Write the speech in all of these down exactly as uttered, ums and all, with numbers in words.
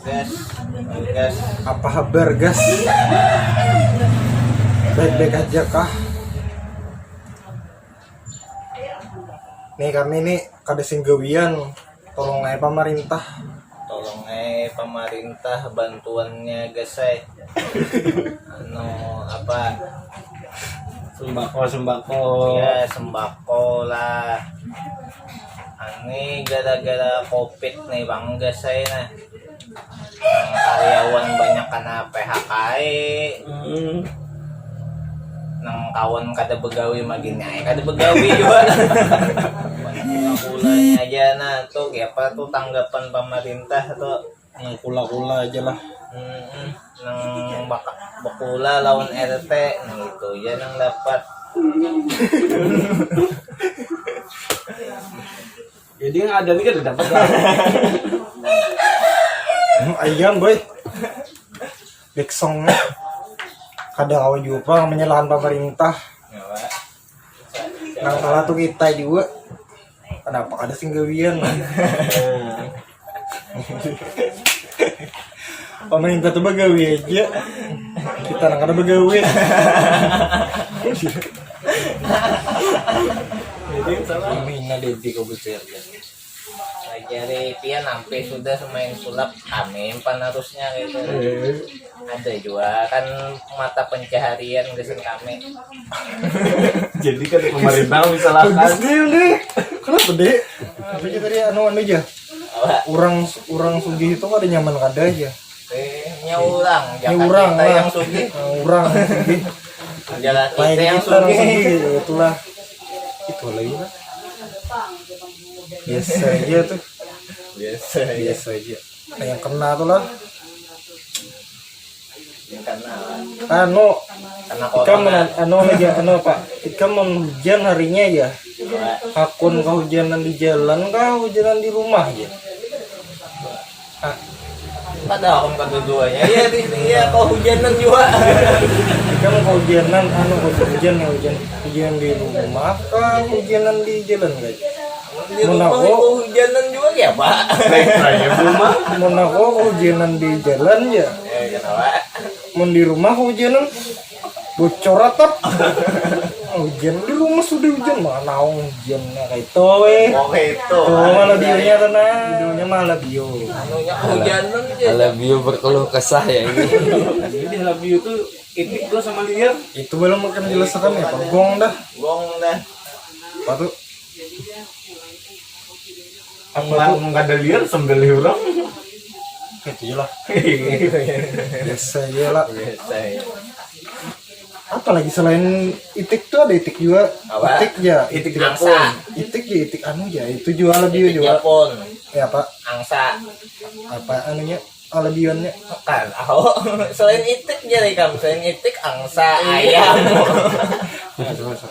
Gas, gas. Apa habar, gas? Baik-baik aja kah? Nih, kami nih kada sing gawian. Tolong aja pamarintah. Tolong aja pamarintah bantuannya, gas ai. Anu, apa? Sembako, sembako. Ya, sembako lah. Ini gara-gara covid nih, bang, gas ai nah. Nang karyawan banyak kana P H K. Hmm. Nang kawan kada begawi, magin ai kada begawi juga. Kula-kulanya aja nah, tuh, apa tuh tanggapan pemerintah tuh? Nang kula-kula aja lah. Hmm, nang baka-, bakula lawan R T, nang itu aja nang dapat. Jadi yang ada ni kada dapat lah. Hmm, ayam, boy. Back song. Kada kawa jua pang menyalahkan pemerintah. Nang salah tuh kita jua. Kenapa kada sing gawian? Pemerintah tuh bagawi aja. Kita nang kada bagawi. Jadi salah. Ini nggak ada di komputer. Ajari pian ampe sudah semain sulap, kami panarusnya gitu. Ada jua kan mata pencaharian gasan kami. Jadi kan pemerintah misalkan. Bagus deh, deh. Kenapa, deh? Apa aja tadi, anu, anu aja. Apa? Orang, orang sugih itu kada nyaman kada aja. Eh, nya urang, Jakarta urang lah. Yang sugih. Nah, urang sugih. Jalan kita yang sugih. Itulah. Itu lagi lah. Biasa aja tuh. Biasa aja. Biasa aja. Nah, yang kena tuh lah. Yang kena. Anu, kena ikam corona. Anu aja, anu apa? Ikam mun hujan harinya ya. Hakun kahujanan di jalan kah, hujanan di rumah ya? Kada, aku kada duanya. Iya, di, iya, kehujanan jua. Ikam kehujanan, anu, hujan ya, hujan. Hujan di rumah kah, hujanan di jalan, guys? Di rumah aku kehujanan jua ya, Pak. Baik, saya rumah. Mun aku kehujanan di jalan ya. Eh, kenapa? Mun di rumah kehujanan, bocor atap. Hujan di rumah sudah hujan, mana hujannya kayak itu, weh. Oh, kayak itu. Tuh, malah bionya tuh, nah. Judulnya malah bio. Anunya kehujanan aja. Alabio berkeluh kesah ya ini. Jadi Alabio tuh itik tuh sama liar. Itu belum makan jelaskan ya, Pak. Gong dah. Gong dah. Apa tuh? Apa tuh? Mun kada liar sambil orang. Itu lah. Biasa aja lah. Biasa ya. Apa lagi selain itik tuh, ada itik juga. Apa? Itik ya, itik. Itik angsa. Itik ya, itik anu ya, itu juga lebih itik juga. Japon. Ya, apa? Angsa. Apa anunya? Alabionnya. Kan, oh, selain itik jadi kamu, selain itik angsa ayam. Masuk, masuk, masuk.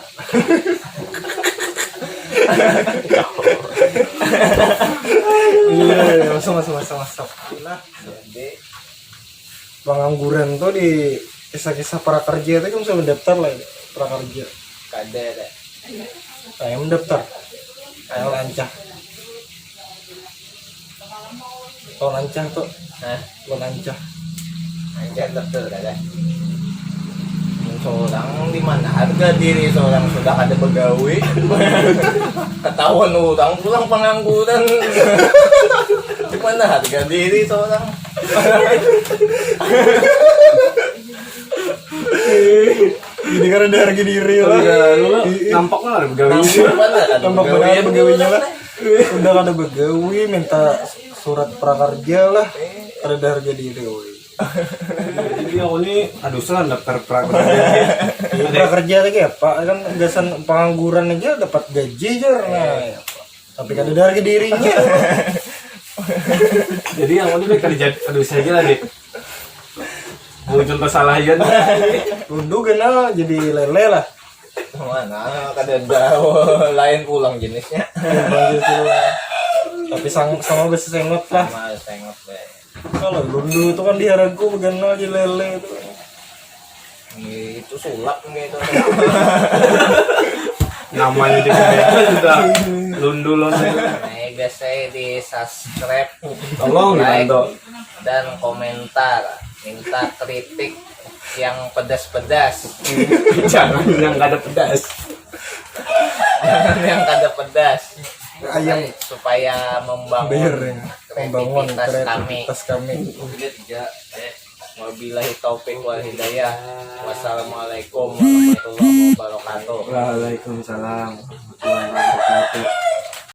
Iya, iya, masuk, masuk, masuk, masuk. Nah, jadi pengangguran tuh di kisah-kisah prakerja itu kan bisa mendaftar lah ya, prakerja. Kada ada. Saya mendaftar. Saya lancah. Kau lancah tuh. Hah? Kau lancah. Lancah betul kada. Seorang di mana harga diri seorang sudah kada begawi. Ketahuan orang pulang pengangguran. Di mana harga diri seorang? Ini kan ada harga diri lah. Iya, lu nampak lah begawi. Nampak benar ada begawi. Nampak benar begawinya lah. Udah kada begawi, minta surat prakerja lah. Kada ada harga diri, woi. Jadi aku ni, aduh, salah daftar prakerja. Iya, prakerja lagi apa? Kan gasan pengangguran aja dapat gaji jar. Nah, tapi kada ada harga dirinya. Jadi yang ini kerja, aduh, saya lagi. Mau contoh salah ya. Rundu ganal jadi lele lah. Mana kada ada lain pulang jenisnya. Tapi sang-, sama besi sengot lah. Sama sengot deh. Kalau lundu itu kan di haraku ganal jadi lele itu. Ini itu sulap gitu. Namanya di sudah lundu, lundu. Nah, guys, saya di subscribe. Tolong dibantu. dan komentar, minta kritik yang pedas-pedas. Jangan yang kada pedas. Jangan yang kada pedas. Ayam Supaya membangun Bayar ya. Membangun kreativitas kami. Kreativitas kami. Wabillahi taufik wal hidayah. Wassalamualaikum warahmatullahi wabarakatuh. Waalaikumsalam warahmatullahi wabarakatuh.